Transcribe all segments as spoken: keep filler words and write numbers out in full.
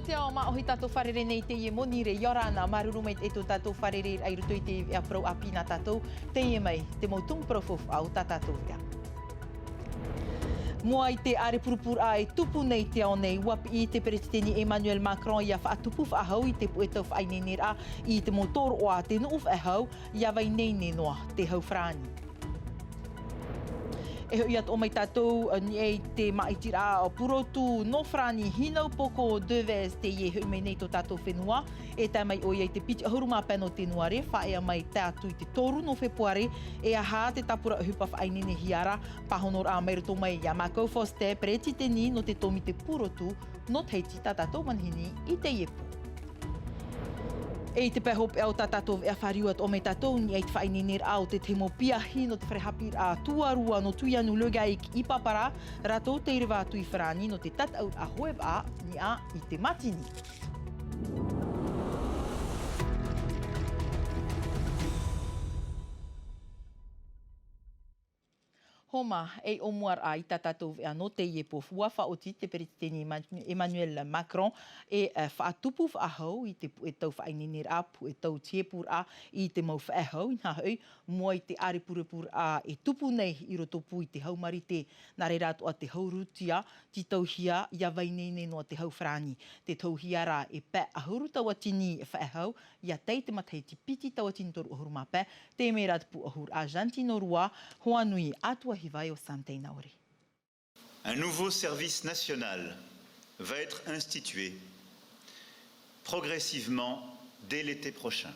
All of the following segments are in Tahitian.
Te ao māʻohi tātou fārerei nei i teie monirē, ʻia ora na, māuruuru maitaʻi tō tātou fārereiraʻa i roto i te veʻa parau ʻāpī nā tātou, teie mai te mau tumu parau faufaʻa o tā tātou veʻa. Mua i te ʻārepurepu e tupu nei te ao nei, ʻua piʻi te peretiteni Emmanuel Macron ʻia faʻatupu faʻahou i te puʻe tau faʻaineineraʻa i te mau tōroʻa a te nuʻu faʻehau, ʻia vai ineine noa te hau farāni. E hoʻi atoʻa mai tātou, ā, i niʻa i te māʻitiraʻa purotu nō farāni, hinaupoko Devèze teie e hoʻi mai nei i tō tātou fenua, e tae mai ʻoia i te piti ʻahuru mā pae nō tenuare, faʻaea mai tae atu i te toru nō fepuare. E aha te tāpura ʻohipa faʻaineinehia ra? Pāhonoraʻa mai roto mai iā Makau Faustin, peretiteni nō te tōmite purotu nō Tahiti, tā tātou manihini i teie pō. E i te pae hopeʻa o tā tātou veʻa, fāriu atoʻa mai tātou i niʻa i te faʻaineineraʻa o te tahi mau piahi nō te fare haʻapiʻiraʻa tuarua nō Tuianu Legaïc i Papara, rātou tei reva atu i farāni nō te tataʻuraʻa hoe vaʻa i niʻa i te mātini. Homa, ei ʻōmuaraʻa i tā tātou veʻa nō teie pō, ʻua faʻaoti te peretiteni Emmanuel Macron e, ā, faʻatupu faʻahou i te puʻe tau faʻaineineraʻa, puʻe tau tiepuraʻa i te mau faʻehau, inaha hoʻi, mua i te ʻārepurepu e tupu nei i roto pū i te hau marite, nā reira atoʻa te hau rūtia, tītauhia ʻia vai ineine noa te hau farāni. Tē tauhia ra e pae ʻahuru tauatini faʻehau, ʻia tae i te matahiti piti tauatini toru ʻahuru mā pae, te mea ra te pūʻohuraʻa Jantino Rua, hoa nui ʻa Tuahivai ʻo Sam Teinaore. Un nouveau service national va être institué progressivement dès l'été prochain.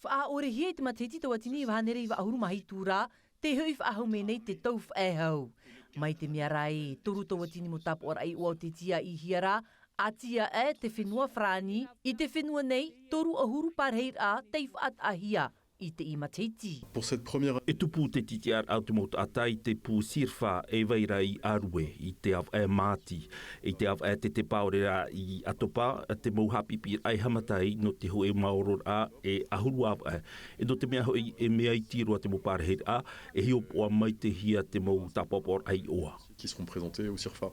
Faʻaʻorehia i te matahiti tauatini iva hānere iva ʻahuru mā hitu ra, tē hoʻi faʻahou mai nei te tau faʻehau. Mai te mea ra e toru tauatini mau tāpaʻoraʻa iʻoa o tē tīaʻihia ra, ʻa tīaʻi aʻe te fenua farāni, i te fenua nei, toru ʻahuru parahiraʻa tei faʻataʻahia i teie matahiti. Pour cette première E tupu te tītiʻaraʻa o te mau taʻata i te pū CIRFA e vai ra i ʻĀrue, i te avaʻe māti, i te avaʻe tetepa ʻaore rā i ʻAtopa, te mau haʻapiʻiraʻa e haʻamata ai nō te hōʻē maororaʻa e ʻahuru avaʻe. E nō te mea hoʻi, e mea iti roa te mau parahiraʻa, e hiʻopoʻa maitaʻihia te mau tāpaʻoraʻa iʻoa. Qui seront présentés au CIRFA.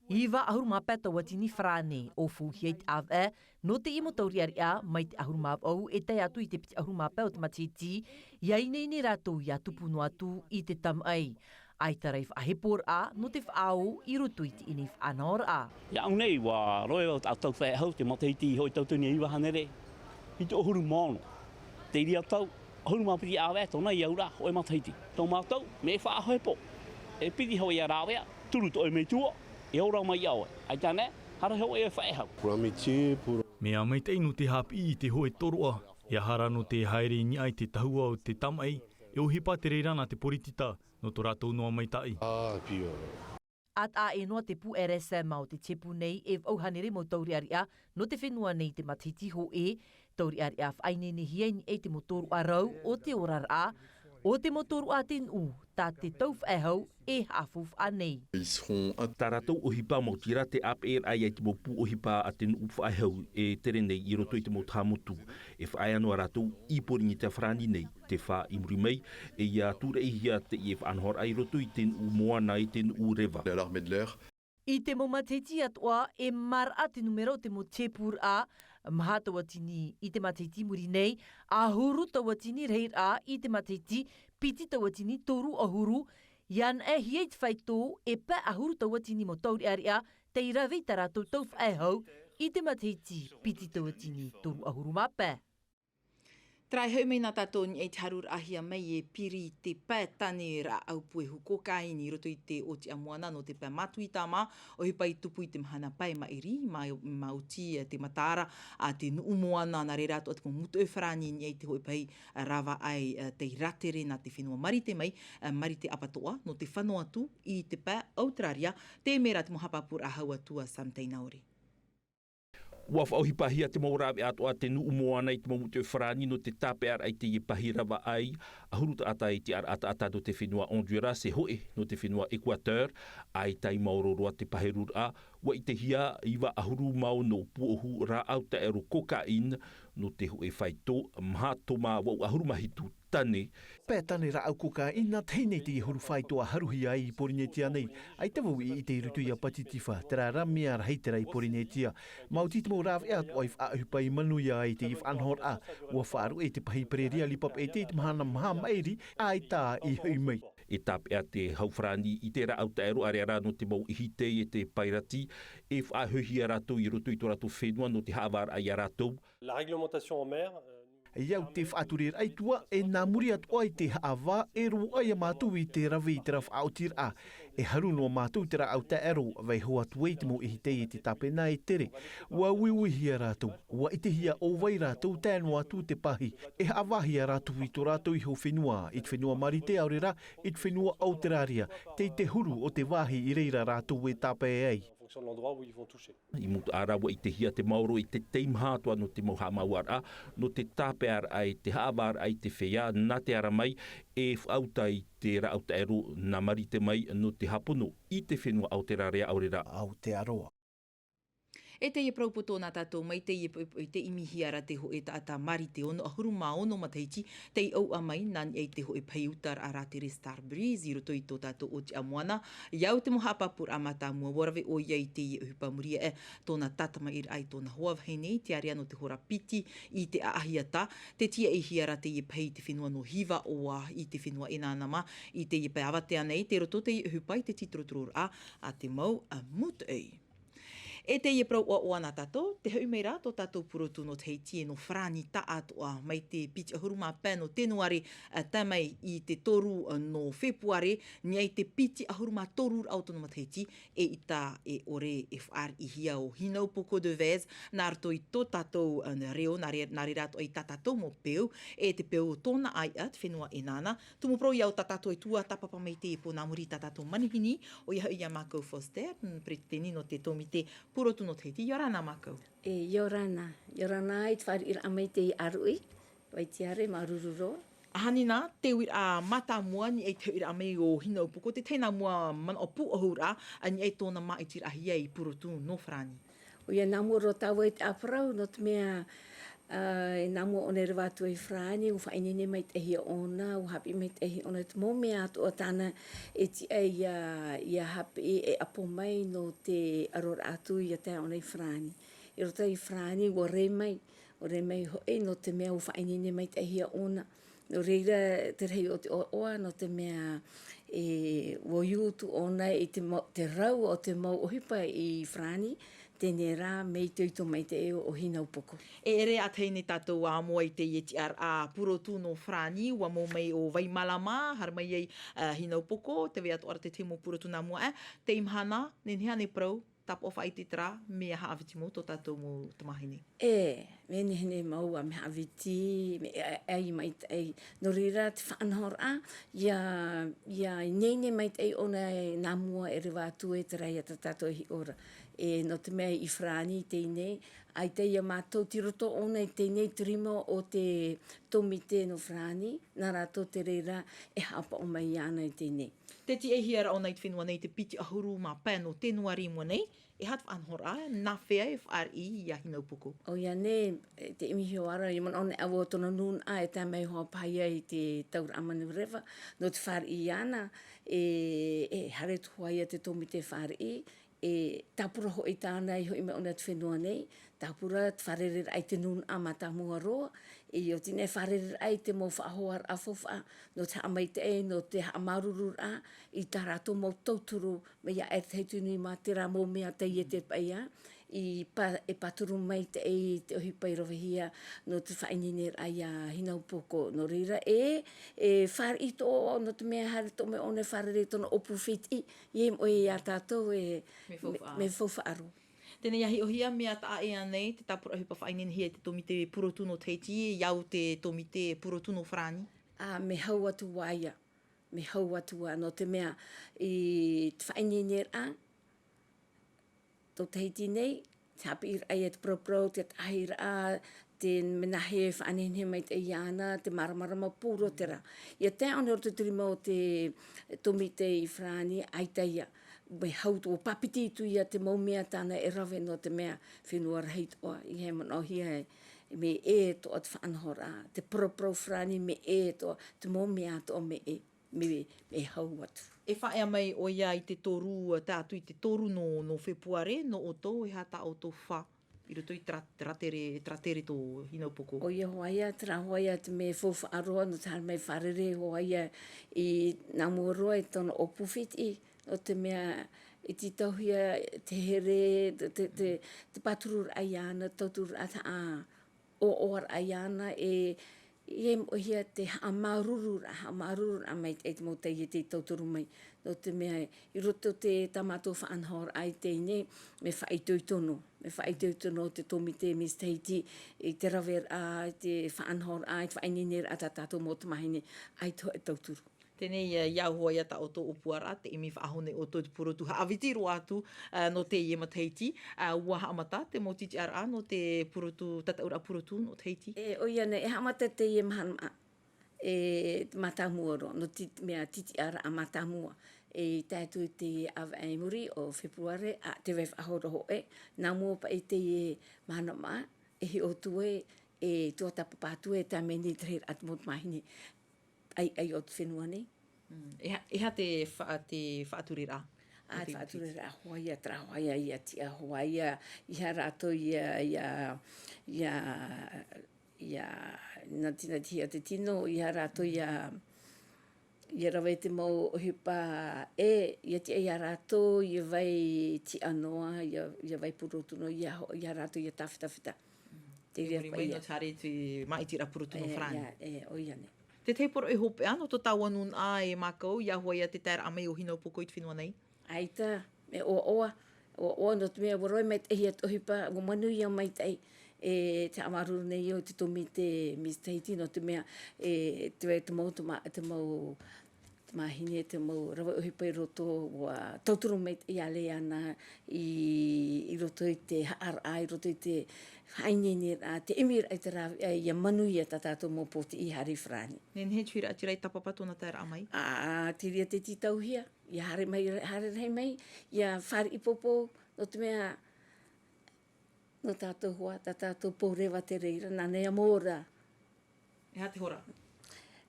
Iva ʻahuru mā pae tauatini farāne, ʻōfauhia i te avaʻe, nō teie mau taureʻareʻa, mai te ʻahuru mā vaʻu e tae atu i te piti ʻahuru mā pae o te matahiti, ʻia ineine rātou ʻia tupu noa atu i te tamaʻi. ʻAita rā e faʻaheporaʻa, nō te faʻaō i roto i teie nei faʻanahoraʻa. Iāʻu nei, ʻua roʻe au te tau faʻehau, te matahiti hoʻi tauatini iva hānere, hitu ʻahuru mā ono. Te reira tau, ʻahuru mā piti avaʻe, tōna i au ra, hōʻē matahiti. Tō mātou, mea faʻahepo. E piti hoʻi ia rāveʻa, turu tō ʻoe metua, e ora mai iā ʻoe. ʻAita nei, haere hoʻi e faʻehau. Pour un métier, pour Mea maitaʻi nō te haʻapiʻi i te hōʻē tōroʻa, e aha rā nō te haere i niʻa i te tahua o te tamaʻi, e ʻohipa te reira nā te poritita, nō tō rātou noa maitaʻi. Ah, et puis, euh, ʻA taʻa ʻē noa te pū R S M o te tiepū nei, e vaʻu hānere mau taureʻareʻa nō te fenua nei i te matahiti hōʻē, taureʻareʻa faʻaineinehia i niʻa i te mau tōroʻa rau o te oraraʻa, o te mau tōroʻa a te nuʻu, tā te tau faʻehau e haʻafaufaʻa nei. Ils seront int- Tā rātou ʻohipa maoti rā te ʻāpeʻeraʻa i te mau pū ʻohipa a te nuʻu faʻehau e tere nei i roto i te mau taha motu. E faʻaea noa rātou i Pōrīnetia farāni nei, te fā i muri mai, e ʻia tūraʻihia teie faʻanahoraʻa i roto i te nuʻu moana e te nuʻu reva. À l'armée de l'air. I te mau matahiti atoʻa, e maraʻa te nūmera o te mau tiepūraʻa, maha tauatini i te matahiti i muri nei, ʻahuru tauatini rahiraʻa i te matahiti piti tauatini toru ʻahuru, ʻia anaʻehia i te faito e pae ʻahuru tauatini mau taureʻareʻa tei rave i tā rātou tau faʻehau i te matahiti piti tauatini toru ʻahuru mā pae. Terā e hoʻi mai nā tātou i niʻa i te haruraʻahia mai e piri i te pae tāne rāʻau puehu cocaïne i roto i te ʻōtiʻa moana nō te pae Matuitama, ʻohipa i tupu i te mahana pae maʻiri, mā, mā oti te mataara a te nuʻu moana, nā reira atoʻa te mau mūtoʻi farāni i niʻa i te hōʻē pahi ravaʻai, ā, tei rātere nā te fenua Marite mai, ā, Marite ʻapatoʻa, nō te fano atu i te pae Auteraria, te mea ra te mau haʻapāpūraʻa hau atu a Sam Teinaore. ʻUa faʻaʻohipahia te mau rāveʻa atoʻa a te nuʻu moana i te mau mūtoʻi farāni nō te tāpeʻaraʻa i teie pahi ravaʻai, ʻahuru taʻata i te ʻaraʻa taʻata nō te fenua Honduras, e hōʻē nō te fenua Équateur, ʻaita i maoro roa te paheruraʻa, ʻua ʻitehia iva ʻahuru mā ono pūʻohu rāʻau taʻero cocaïne nō te hōʻē faito, maha tōmā vaʻu ʻahuru mā hitu Tane. Pae tane rāʻau kokaina, tahi nei teie huru fāito a haruhia ai i Porinetia nei. ʻAita vau i ʻite i roto iā Patitifa, terā rā mea rahi terā i Porinetia. Maoti te mau rāveʻa atoʻa i faʻaʻohipa i manuia ai teie faʻanahoraʻa. ʻUa faʻaruʻe te pahī pereria Lipa Peʻete i te mahana maha maʻiri, ʻaita i hoʻi mai. E tāpeʻa te hau farāni i te rāʻau taʻero, ʻareʻa rā nō te mau ʻihi tei e te pairati, e faʻahoʻihia rātou i roto i tō rātou fenua nō te haʻavāraʻa iā rātou. La réglementation en mer, euh, I au te faʻatureraʻa i tua, e nā muri atoʻa i te haʻavā, e roaʻa iā mātou i te rave i terā faʻaotiraʻa. E haru noa mātou te rāʻau taʻero, vaiiho atu ai te mau ʻihi tei e te tāpena e tere. ʻUa uiuihia rātou, ʻua ʻitehia ʻo vai rātou, tae noa atu te pahī. E haʻavāhia rātou i tō rātou iho fenua, i te fenua Marite, ʻaore rā i te fenua Aoteraria, tei te huru o te vāhi i reira rātou e tāpae ai. En fonction de l'endroit où ils vont toucher. I mutu ā rā, ʻua ʻitehia te maoro i te teimaha atoʻa nō te mau haʻamāuʻaraʻa, nō te tāpeʻaraʻa i te haʻavāraʻa i te feiā, nā te ara mai, e faʻauta i te rāʻau taʻero nā Marite mai nō te hāpono i te fenua Aoteraria, ʻaore rā. Aotearoa. E teie parau poto nā tātou mai teie, i te ʻimihia ra te hōʻē taʻata Marite ono ʻahuru mā ono matahiti, tei ʻauʻa mai, nā niʻa i te hōʻē pahī utaraʻa rātere Starbreeze, i roto i tō tātou ʻōtiʻa moana, i au te mau haʻapāpūraʻa mātāmua, ʻua rave ʻoia i teie ʻohipa muri aʻe, tōna tātamaʻiraʻa i tōna hoa vahine, i te area nō te hora piti i te ʻaʻahiata, tē tiaʻihia ra teie pahī i te fenua nō Hivaʻoa, i te fenua ʻEnānama, i teie pae avatea nei, tei roto teie ʻohipa i te tītorotororaʻa a te mau, a, mūtoʻi. E teie parau ʻoaʻoa nā tātou, tē hoʻi mai ra tō tātou purotu nō Tahiti e nō Farāni taʻatoʻa, mai te piti ʻahuru mā pae nō Tenuare, ā, tae mai i te toru, ā, nō Fepuare, niʻa i te piti ʻahuru mā toru raʻa o tōna matahiti, eʻita e ʻore e fāriʻihia ʻo Hinaupoko Devèze, nā roto i tō tātou, ā, reo, nā re-, nā reira atoʻa i tā tātou mau peu, e te peu o tōna ʻāiʻa, te fenua ʻEnāna, Tumu parau ia ʻo tā tātou e tuatāpapa mai teie pō nā muri i tā tātou manihini, ʻoia hoʻi iā Marco Foster, mm, peretiteni nō te tōmite purotu nō Tahiti. ʻIa ora na Marco. E, ʻia ora na, ʻia ora na i te fāriʻiraʻa mai teie ʻāruʻi, Vaitiare, māuruuru roa. ʻAhani na, te uiraʻa mātāmua niʻa i te hoʻiraʻa mai o Hinaupoko, te tahi nā mua manaʻo pūʻohuraʻa, a niʻa i tōna māʻitiraʻahia i purotu nō Farāni. ʻOia, nā mua roa tāua i te ʻāparau, nō te mea, ā, e nā mua ʻōna e reva atu ai i Farāni, ʻua faʻaineine maitaʻihia ʻōna, ʻua haʻapiʻi maitaʻihia ʻōna te mau mea atoʻa tāna e tiʻa ïa, ïa haʻapiʻi e ʻapo mai nō te ʻaroraʻa atu ʻia tae ʻōna i Farāni. I roto i Farāni, ʻua rē mai, ʻua rē mai hoʻi nō te mea ʻua faʻaineine maitaʻihia ʻōna. Nō reira, te rahi o te ʻoaʻoa, nō te mea, e, ʻua ʻutu ʻōna i te mau, te rau o te mau ʻohipa i Farāni, teie rā, mea itoito maitaʻi ʻo, ʻo Hinaupoko. E ʻere ā tahi nei tātou ā mua i teie tiʻaraʻa purotu nō Farāni, ʻua mau mai ʻo Vaimalama, haere mai ai, ā, Hinaupoko, tē vai atoʻa ra te tahi mau purotu nā mua, ā, teie mahana, nehenehe ānei parau, tāpaʻo faʻaʻite terā, mea haʻaviti mau tō tātou mau tamāhine. E, mea nehenehe mau ā, mea haʻaviti, mea ʻai, ʻai maitaʻi. Nō reira te faʻanahoraʻa, ʻia, ʻia ineine maitaʻi ʻōna e nā mua e reva atu e terā ïa tā tātou e hiʻo ra. E, nō te mea i Farāni i teie nei, ʻaita ïa mātou tei roto ʻōna i teie nei te rima o te tōmite nō Farāni, nā rātou te reira e haʻapaʻo mai iāna i teie nei. Tē tiʻaihia ra ʻōna i te fenua nei te piti ʻahuru mā pae nō Tenuare i mua nei, E aha te faʻanahoraʻa, nā hea e fāriʻi iā Hinaupoko? ʻOia nei, e te ʻimihia ra, ʻia manaʻo nei ʻāua tōna nūnaʻa e tae mai hoʻi paha i te tauraʻa manureva, nō te fāriʻi iāna, e, e haere atu hoʻi ïa te tōmite fāriʻi, e tāpura hoʻi tāna i hoʻi mai ʻōna i te fenua nei, tāpura te fārereiraʻa i te nūnaʻa mātāmua roa, e ʻoti nei fārereiraʻa i te mau faʻahoaraʻa faufaʻa, nō te haʻamaitaʻi, nō te haʻamāuruururaʻa, i tā rātou mau tauturu, mai iā ʻErita Hitunui mā terā mau mea taiete paʻi, i pā-, e pāturu maitaʻi te ʻohipa i ravehia nō te faʻaineineraʻa iā Hinaupoko. Nō reira ē, e fāriʻi atoʻa nō te mea haere atoʻa mai ʻōna e fārerei tōna ʻōpū fētiʻi, ʻia moʻe iā tātou e mea faufaʻa. Mea faufaʻa roa. Tē nā hiʻohia mea taʻa ʻē ānei te tāpura ʻohipa faʻaineinehia e te tōmite purotu nō Tahiti, i au te tōmite purotu nō Farāni? Ā, mea hau atu ā ïa. Mea hau atu ā, nō te mea i te faʻaineineraʻa, tō Tahiti nei, te haʻapiʻiraʻa i te paraparau, te taʻahiraʻa, te mea nāhea e faʻanehenehe maitaʻi iāna, te māramarama pū roa terā. ʻIa tae ʻōna i roto i te rima o te tōmite i Farāni, ʻaita ïa, mea hau atu, ʻua pāpiti atu ïa te mau mea tāna e rave nō te mea fenua rahi atoʻa, ʻeiaha e manaʻohia e, Mea ʻē atoʻa te faʻanahoraʻa, te paraparau farāni, mea ʻē atoʻa, te mau mea atoʻa mea ʻē, mea, mea hau atu. E faʻaea mai ʻoia i te toru, tae atu i te toru nō, nō Fepuare, nō ʻoutou, e aha tā ʻoutou fā i roto i te rā-, te rātere, te rātere tō Hinaupoko? ʻOia hoʻi ia, terā hoʻi ia te mea faufaʻa roa, nō te haere mai fārerei hoʻi ia i nā mua roa i tōna ʻōpū Fiti, nō te mea i tītauhia te here, te, te, te, te pātururaʻa iāna, tauturu atu ā, ʻoaʻoaraʻa iāna, e, e moʻehia te haʻamāuruururaʻa, haʻamāuruururaʻa mai te, te mau taiete i tauturu mai. Nō te mea, i roto te, tā mātou faʻanahoraʻa i teie nei, mea faʻaitoitono, mea faʻaitoitono te tōmite Miss Tahiti, i te raveraʻa, i te faʻanahoraʻa, i te faʻaineineraʻa tā tātou mau tamāhine, ʻaita hoʻi tauturu. Teie nei, ā, i au hoʻi ia tā ʻoutou ʻōpuaraʻa, te ʻimi faʻahou nei ʻoutou i te purotu haʻaviti roa atu, ā, nō teie matahiti, ā, ʻua haʻamata te mau titiʻaraʻa nō te purotu, tataʻuraʻa purotu nō Tahiti. E, ʻoia nei, e haʻamata teie mahana, e, mātāmua roa, nō te mea titiʻaraʻa mātāmua. E, tae atu i te ʻāvaʻe i muri o Fepuare, ā, tē vai faʻahou ra hoʻi, nā mua paʻi teie mahana maʻa, e hiʻo atu ē, e tuatāpapa atu ē, tae mai nei te rahiraʻa te mau tamāhine ʻaiʻai o te fenua nei. Mm. E aha, e aha te fa-, te faʻatureraʻa? Ā, te faʻatureraʻa hoʻi ia, terā hoʻi ia, ʻia tiʻa hoʻi ia, ʻeiaha rātou ʻia, ʻia, ʻia, ʻia nātinatihia te tino, ʻeiaha rātou ʻia, ʻia rave i te mau ʻohipa ʻē, ʻia tiʻa ia rātou, ʻia vai tiʻa noa, ʻia, ʻia vai purotu noa, ʻeiaha, ʻeiaha rātou ʻia tāfetafeta. Mm. Te reira paʻi ia. Nō te haere i te māʻitiraʻa purotu nō Farāni. E, ʻoia nei. Te tahi poroʻi hopeʻa nō tō tāua nūnaʻa e mākou, i au hoʻi ia te taeraʻa mai o Hinaupoko i te fenua nei? ʻAita, e ʻoaʻoa, ʻoaʻoa nō te mea ʻua rave maitaʻi ia te ʻohipa, ʻua manuia maitaʻi, e te haʻamāuruuru nei au i te tōmite Miss Tahiti nō te mea, e, te, te mau, te ma-, te mau tamāhine, te mau rave ʻohipa i roto, ʻua tauturu maitaʻi ia Leana i, i roto i te haʻaraʻa, i roto i te faʻaineineraʻa, te ʻimiraʻa i te rāveʻa, ʻia manuia tā tātou mau pōtiʻi i haere i Farāni. Nehenehe e tuhi ra ʻati ra i tāpapa tōna taeraʻa mai? Ā, te reira tē tītauhia, ʻia haere mai, haere rahi mai, ʻia fāriʻi poupou, nō te mea, nō tātou hoʻi, tā tātou poureva te reira, nāna ia mau ora. E aha te hora?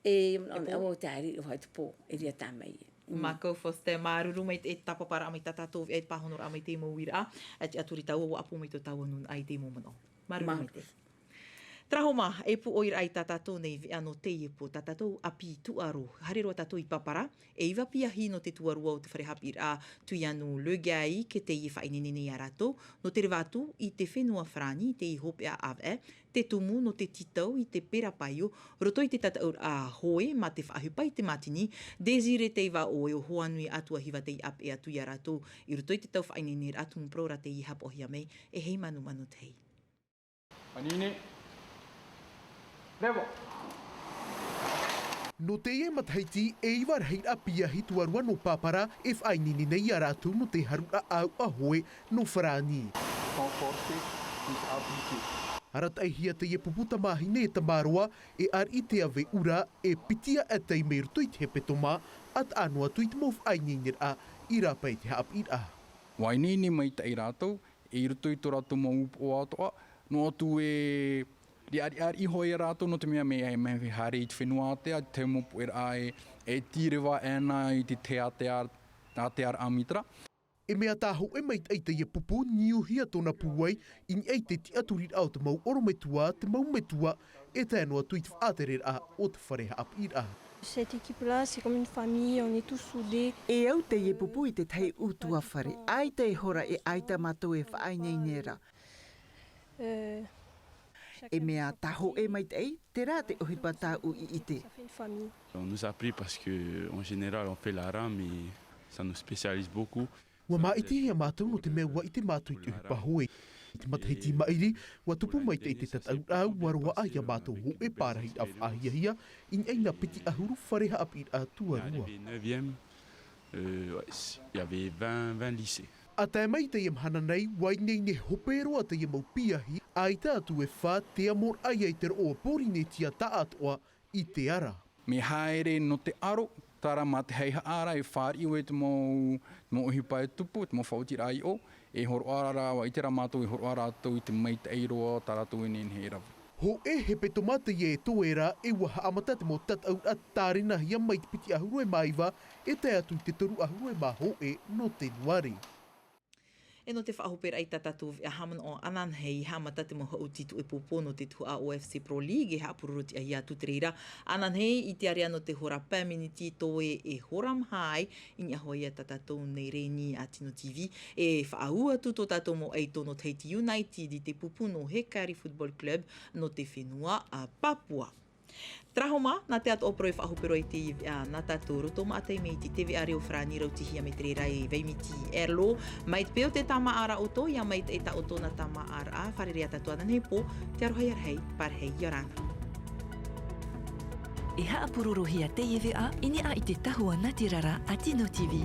E, e pō? ʻO te ʻāriʻi hoʻi te pō, e reira tā mai. Mm. Mākou Foster, māuruuru maitaʻi i te tāpaparaʻa mai tā tātou veʻa i te pāhonoraʻa mai te mau uiraʻa, ʻa tiʻaturi tāua, ʻua ʻapo mai tō tāua nūnaʻa i te mau manaʻo. Māuruuru maitaʻi. Terā hoʻi mā, e pūʻoi ra i tā tātou nei veʻa nō teie pō, tā tātou ʻāpī tūʻaro, haere roa tātou i Papara, e iva piahi nō te tuarua o te fare haʻapiʻiraʻa Tuianu Legaye, kē teie faʻaineine nei ia rātou, nō te reva atu i te fenua Farāni, teie hopeʻa ʻāvaʻe, te tumu nō te tītau i te pera paio, roto i te tataʻuraʻa hoe mā te faʻaʻohipa i te mātini, Désiré Teivaʻo e ʻo Hoanui Atuahiva tei ʻāpeʻe atu ia rātou, i roto i te tau faʻaineineraʻa tumu parau ra teie i haʻapaʻohia mai e Heimanumanu Tahi. Manini. Revo. Nō teie matahiti, e iva rahiraʻa piahi tuarua nō Papara e faʻaineine nei ia rātou nō te haruraʻa ʻāuʻa hoe nō Farāni. Conforté, plus appliqué. Arataʻihia teie pupu tamāhine e tamaroa, e ʻāriʻi te ʻāvaʻe ʻura, e piti aʻe tei mai roto i te hepetoma, ʻa taʻa noa atu i te mau faʻaineineraʻa i rāpae i te haʻapiʻiraʻa. ʻUa ineine maitaʻi rātou, i roto i tō rātou mau upoʻo atoʻa, noa atu e riʻariʻariʻi hoʻi ia rātou, nō te mea mea, mea haere i te fenua ātea, te mau puʻeraʻa e, e tīreva ʻana i te, te ātea, ātearaʻa mītera. E mea tāhōʻē maitaʻi teie pupu, niuhia tōna pūai, i niʻa i te tiʻaturiraʻa o te mau ʻorometua, te mau metua, e tae noa atu i te faʻatereraʻa o te fare haʻapiʻiraʻa. Cette équipe-là, c'est comme une famille, on est tous soudés. E au teie pupu i te tahi ʻutuāfare, ʻaita e hora e ʻaita mātou e faʻaineine ra. Euh, E mea tāhōʻē maitaʻi, terā te ʻohipa tāʻu i ʻite. Ça fait une famille. On nous a pris parce que, en général, on fait la rame et ça nous spécialise beaucoup. ʻUa māʻitihia mātou nō te mea ʻua ʻite mātou i te ʻohipa hoe. I te matahiti maʻiri, ʻua tupu maitaʻi te tataʻuraʻa, ʻua roaʻa ia mātou hōʻē parahiraʻa faʻahiahia, i niʻa i nā piti ʻahuru fare haʻapiʻiraʻa tuarua. Arrivé neuvième, euh, ouais, il y avait vingt, vingt lycées. ʻA tae mai i teie mahana nei, ʻua ineine hope roa teie mau piahi, ʻaita atu e fā te amoraʻa ia i te roʻo o Pōrīnetia tāʻatoʻa i te ara. Mea haere nō te ʻaro, terā mā te haihaʻa ra e fāriʻi ai te mau, mau ʻohipa e tupu, te mau faʻaotiraʻa i ʻō, e hōroʻa ra, ʻua ʻite ra mātou, e hōroʻa rātou i te maitaʻi roa tā rātou e nehenehe e rave. Hōʻē hepetoma teie e toe ra, e ua haʻamata te mau tataʻuraʻa tārena hia mai te piti ʻahuru e mā iva e tae atu i te toru ʻahuru e mā hōʻē nō tenuare. E nō te faʻahoperaʻa i tā tātou veʻa haʻamanaʻo ananahi, haʻamata te mau haʻuti tuʻu e pōpō nō te tuhaʻa o FC Pro League e haʻapurorotiʻa hia atu te reira ananahi i te area nō te hora pae miniti toe e hora maha ai. I niʻa hoʻi ia tā tātou nei reni a Tino TV e faʻaū atu tō tātou mau ʻaito nō Tahiti United i te pupu nō Hekari Football Club nō te fenua a Papua. Tarahoma, nā te atoʻa parau e faʻahoperaʻa i te veʻa nā tātou roto maʻatai mai i te veʻa reo farāni rautihia mai te reira e Vaimiti Erlo. Mai te peu te tāmāʻaraʻa ʻoutou, ia maitaʻi tā ʻoutou nā tāmāʻaraʻa, fārerei ā tātou ananahi pō, te aroha ia rahi, pārahi ia ʻorana. E haʻapurorohia teie veʻa i niʻa i te tahua nā te rara a Tino TV.